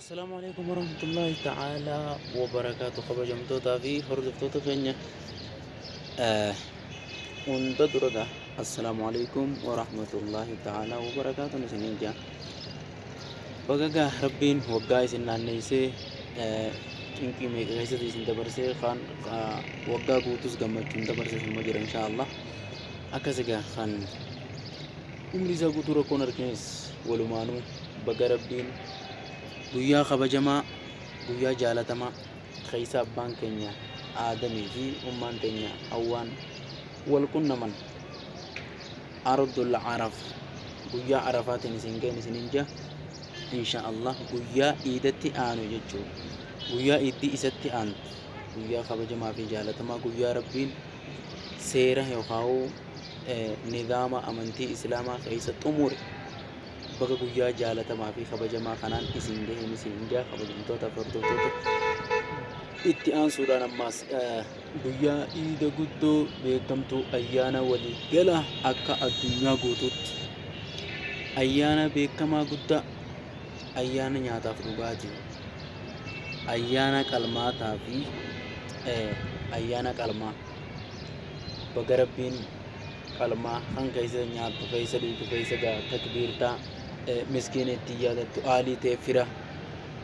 Assalaamu alaikum warahmatullahi ta'ala wabarakaatu. Kabajamtootaa fi hordoftoota keenya hunda dura gaa, assalaamu alaikum warahmatullahi ta'ala wabarakaatu isiniin jaa. Baga gaa Rabbiin waggaa isin naanneessee, cinqii meeqa keessatti isin dabarsee, kaan waggaa guutus gammachuun dabarsee summa jira, insha Allah. Akkas egaa kan umrii isaa guutuu rakkoon argines walumaanuu baga Rabbiin guyyaa kabajamaa, guyyaa jaalatamaa keessa abbaan keenya Aadamii fi ummaan teenya Hawwaan wal qunnaman, ardul Arafa, guyyaa Arafaatiin isin ga'en isinin jaa. Insha Allah guyyaa iidatti aanu jechuu, guyyaa iiddi isatti aantu, guyyaa kabajamaa fi jaalatamaa, guyyaa Rabbiin seera yookaan nidaama amantii Islaamaa keessa xumure, baga guyyaa jaalatamaa fi kabajamaa kanaan isin ga'een isin jaa, kabajamtoota fi hordoftoota. Itti aansuudhaan ammaas guyyaa iida guddoo beekamtuu, ayyaana waliigala akka addunyaa guutuutti ayyaana beekamaa guddaa, ayyaana nyaataaf dhugaatii, ayyaana qalmaataa fi ayyaana qalmaa, baga Rabbiin qalmaa kan keessa nyaattu, keessa dhugdu, keessa gaa takbiirtaa, miskiina ittiin yaadattu, aalii ta'e, fira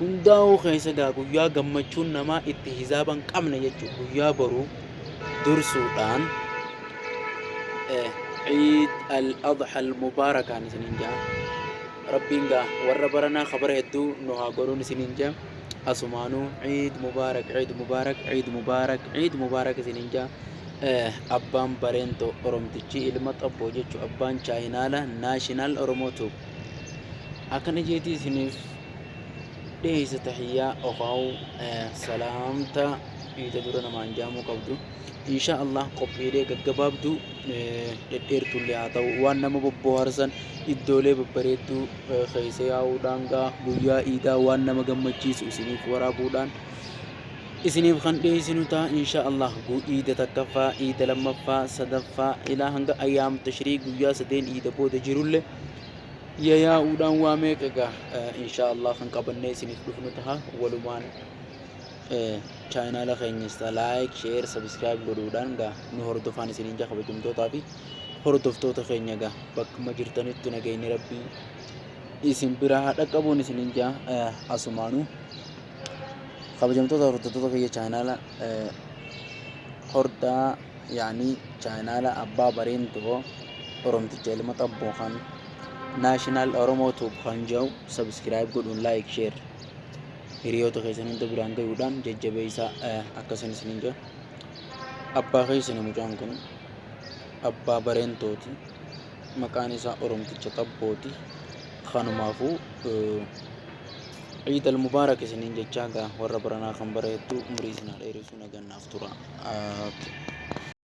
hundaa'uu keessa gaa, guyyaa gammachuun namaa itti hisaaba hin qabne jechuudha. Guyyaa boruu dursuudhaan Ciid al-Adha al-Mubaarakaan isiniin jaa. Rabbiin gaa warra baranaa kabara hedduu nu haa godhuun isiniin jaa. Asumaanuu Ciid Mubaarak, Ciid Mubaarak, Ciid Mubaarak, Ciid Mubaarak isiniin jaa. Abbaan Bareentoo Oromtichi ilma Xabboo jechuun abbaan chaayinaala National Oromoo Tube akkana jeetii isiniif dhiyeessa. Tahiyyaa okaa'u salaamta iida dura namaan jaamuu qabdu. Insha Allah qophiilee gaggabaabduu, dhedheertullee haa ta'u, waan nama bobbohaarsan, iddoolee babbareedduu keessa yaa'uudhaan gaa guyyaa iidaa waan nama gammachiisu isiniif waraabuudhaan isiniif kan dhiyeessinu ta'a, insha Allah. Iida takkaffaa, iida lammaffaa, sadaffaa, ilaa hanga ayyaam tashrii guyyaa sadeen iida booda jirulle yaa'uudhaan waa meeqa gaa insha Allah kan qabannee isiniif dhufnu taha. Walumaan chaayinaala keenyas like, share, subscribe godhuudhaan gaa nu hordofaan isiniin jaa. Kabajamtootaa fi hordoftoota keenya, gaa bakkuma jirtanitti nageenyi Rabbii isin bira haa dhaqqabuun isiniin jaa. Asumaanuu kabajamtoota hordoftoota kiyya, chaayinaala hordaa, yaanii chaayinaala abbaa Bareentoo Oromticha ilma Xabboo kan National Oromoo Tube kan jedhu subscribe godhuun, like, share hiriyoota keessan hunda biraan gayuudhaan jajjabeessaa akkasin isiniin jira. Abbaa keessani mucaan kun abbaa Bareentooti. Maqaan isaa Oromticha Xabbooti. Kanumaafuu Ciid al-Mubaarak isiniin jechaa, gaa warra baranaa kan bara hedduu umurii isin haa dheeressu, nagannaaf tura.